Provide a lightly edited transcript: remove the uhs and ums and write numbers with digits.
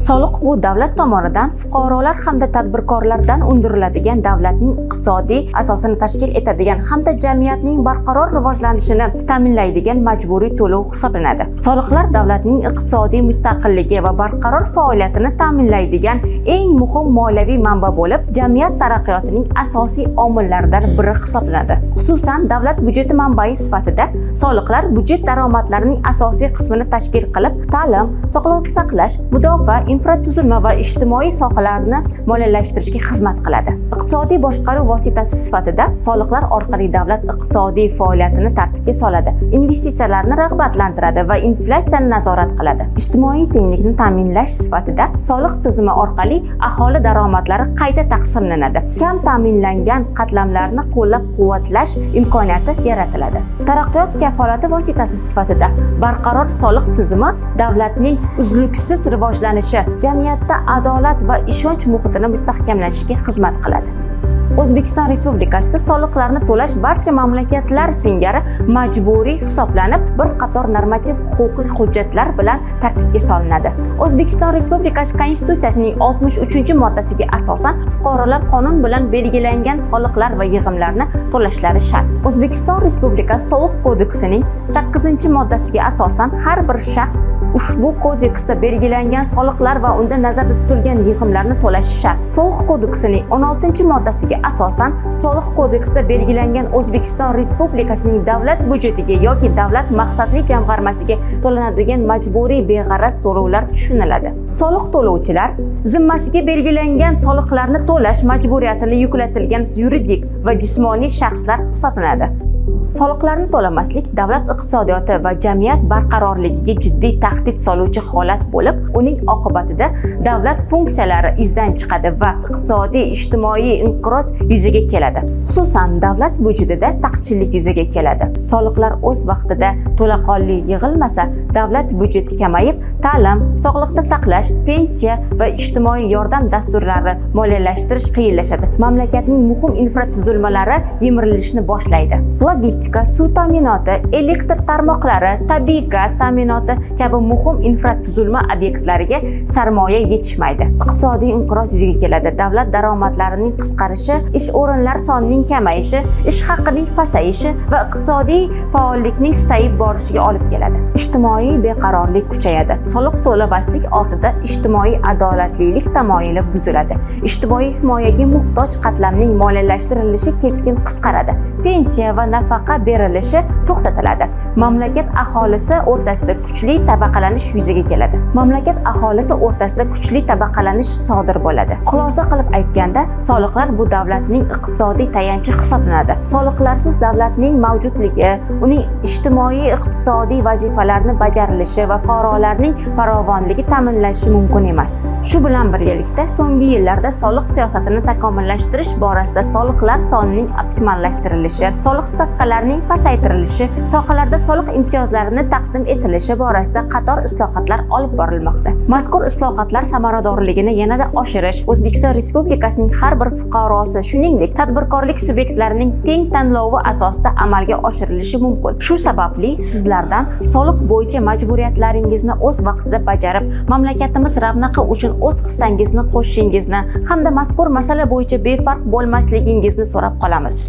Soliq bu davlat tomonidan fuqarolar hamda tadbirkorlardan undiriladigan, davlatning iqtisodiy asosini tashkil etadigan hamda jamiyatning barqaror rivojlanishini ta'minlaydigan majburiy to'lov hisoblanadi. Soliqlar davlatning iqtisodiy mustaqilligi va barqaror faoliyatini ta'minlaydigan eng muhim moliyaviy manba bo'lib, jamiyat taraqqiyotining asosiy omillaridan biri hisoblanadi. Xususan, davlat byudjeti manbai sifatida soliqlar byudjet daromadlarining asosiy qismini tashkil qilib, ta'lim, sog'liqni saqlash, mudofaa, infratuzilma va ijtimoiy sohalarni moliyalashtirishga xizmat qiladi. Iqtisodiy boshqaruv vositasi sifatida soliqlar orqali davlat iqtisodiy faoliyatini tartibga soladi, investitsiyalarni rag'batlantiradi va inflyatsiyani nazorat qiladi. Ijtimoiy tenglikni ta'minlash sifatida soliq tizimi orqali aholi daromadlari qayta taqsimlanadi, kam ta'minlangan qatlamlarni qo'llab-quvvatlash imkoniyati yaratiladi. Taraqqiyot kafolati vositasi sifatida barqaror soliq tizimi davlatning uzluksiz rivojlanishi, jamiyatda adolat va ishonch muhitini mustahkamlanishiga xizmat qiladi. O'zbekiston Respublikasida soliqlarni to'lash barcha mamlakatlar singari majburiy hisoblanib, bir qator normativ huquqiy hujjatlar bilan tartibga solinadi. O'zbekiston Respublikasi Konstitutsiyasining 63-moddasiga asosan fuqarolar qonun bilan belgilangan soliqlar va yig'imlarni to'lashlari shart. O'zbekiston Respublikasi Soliq kodeksining 8-moddasiga asosan har bir shaxs ushbu kodeksda belgilangan soliqlar va unda nazarda tutilgan yig'imlarni to'lashi shart. Soliq kodeksining 16-moddasiga asosan soliq kodeksida belgilangan O'zbekiston Respublikasining davlat byudjetiga yoki davlat maqsadli jamg'armasiga to'lanadigan majburiy beg'araz to'lovlar tushuniladi. Soliq to'lovchilar zimmasiga belgilangan soliqlarni to'lash majburiyatini yuklatilgan yuridik va jismoniy shaxslar hisoblanadi. Soliqlarni to'lamaslik davlat iqtisodiyoti va jamiyat barqarorligiga jiddiy tahdid soluvchi holat bo'lib, uning oqibatida davlat funksiyalari izdan chiqadi va iqtisodiy, ijtimoiy inqiroz yuzaga keladi. Xususan, davlat byudjetida taqchillik yuzaga keladi. Soliqlar o'z vaqtida to'laqonli yig'ilmasa, davlat byudjeti kamayib, ta'lim, sog'liqni saqlash, pensiya va ijtimoiy yordam dasturlari moliyalashtirish qiyinlashadi. Mamlakatning muhim infratuzilmalari yemirilishni boshlaydi. Logistika, suv ta'minoti, elektr tarmoqlari, tabiiy gaz ta'minoti kabi muhim infratuzilma obyektlariga sarmoya yetishmaydi. Iqtisodiy inqiroz yuzaga keladi. Davlat daromadlarining qisqarishi, ish o'rinlari sonining kamayishi, ish haqining pasayishi va iqtisodiy faollikning susayib borishiga olib keladi. Ijtimoiy beqarorlik kuchayadi. Soliq to'lamaslik ortida ijtimoiy adolatlilik tamoyili buziladi. Ijtimoiy himoyaga muhtoj qatlamning moliyalashtirilishi keskin qisqaradi. Pensiya va nafaqa berilishi to'xtatiladi. Mamlakat aholisi o'rtasida kuchli tabaqalanish yuzaga keladi. Mamlakat aholisi o'rtasida kuchli tabaqalanish sodir bo'ladi. Xulosa qilib aytganda, soliqlar bu davlatning iqtisodiy tayanchi hisoblanadi. Soliqlarsiz davlatning mavjudligi, uning ijtimoiy iqtisodiy vazifalarini bajarilishi va fuqarolarning farovonligi ta'minlanishi mumkin emas. Shu bilan birgalikda so'nggi yillarda soliq siyosatini takomillashtirish borasida soliqlar sonining optimallashtirilishi, soliq stavkalarining pasaytirilishi, sohalarda soliq imtiyozlarini taqdim etilishi borasida qator islohotlar olib borilmoqda. Mazkur islohotlar samaradorligini yanada oshirish, O'zbekiston Respublikasining har bir fuqarosi, shuningdek, tadbirkorlik subyektlarining teng tanlovi asosida amalga oshirilishi mumkin. Shu sababli sizlardan soliq bo'yicha majburiyatlaringizni o'z vaqtida bajarib, mamlakatimiz ravnaqi uchun o'z hissangizni qo'shishingizni hamda mazkur masala bo'yicha befarq bo'lmasligingizni so'rab qolamiz.